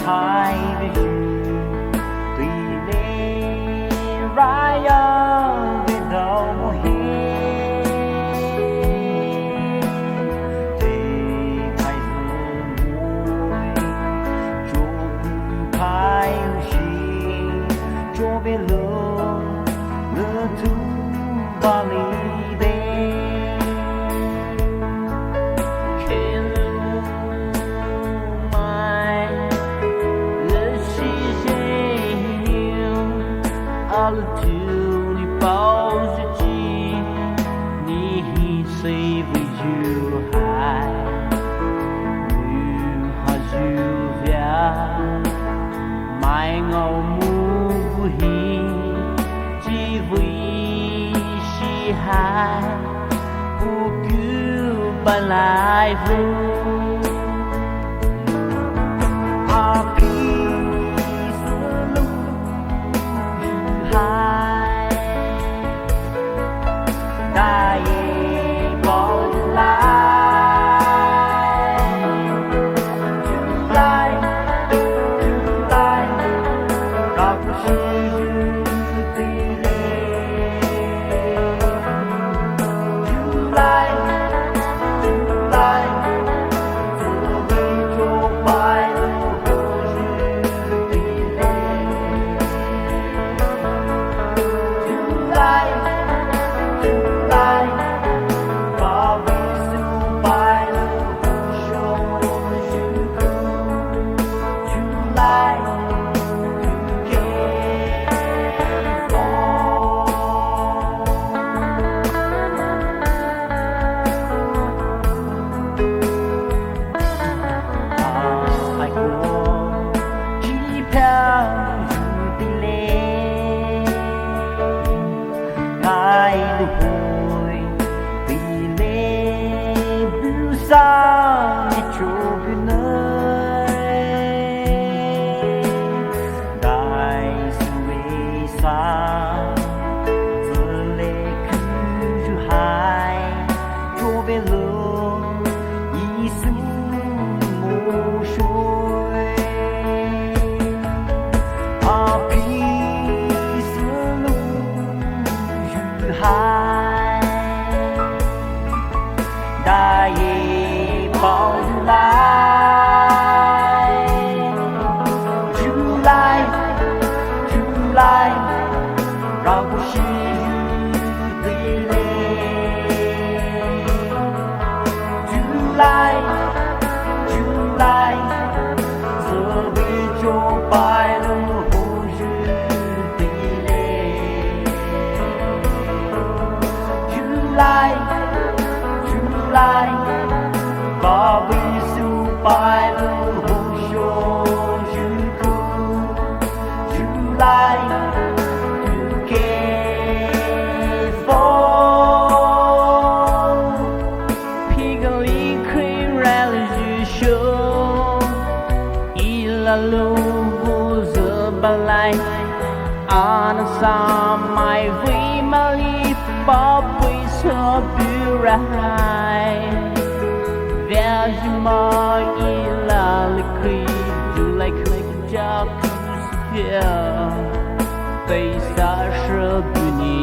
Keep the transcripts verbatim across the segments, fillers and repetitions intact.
Hai vei shu tei le raya vei dao mo he. Tei kai zu moi cho bu kai u shi cho vei lo le tu ba li de. Hello, mai le shi je niu a le tu li pao zu chi ni hi se vei ju hai. Mu ha ju via mai ngao mu bu hi chi vei shi hai. Pu ku ba lai vu. A pi su lu ju hai. Dai ye bao lai. Ju lai, ju lai, ka pu shi ju ti le. Ju lai, ju lai, zu bi cho pai lu ho ju ti le. Ngai lu hoi, tei le bu sa ni cho bu ne. Dai su vei sa, zi le ku ju hai, cho vei lo, Yisu mo shoi. A pi su lu ju hai. Dai ye bao lai. Ju lai, ju lai, rao bu shi ju ti le. Ju lai, ju lai, zu bi cho pai lu ho ju ti le. Ju lai, ju lai, ba bi su pai lu ho sho ju ku. Ju lai, ju ke fo. Pigli kri rally ju sho. Ila lu bu zu ba lai. Ana sa mai vei mali pa pui so bu rahai. Via ju ma ila li kri ju lai kri ja ku su fia. Pei sa shi bu ni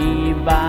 ba.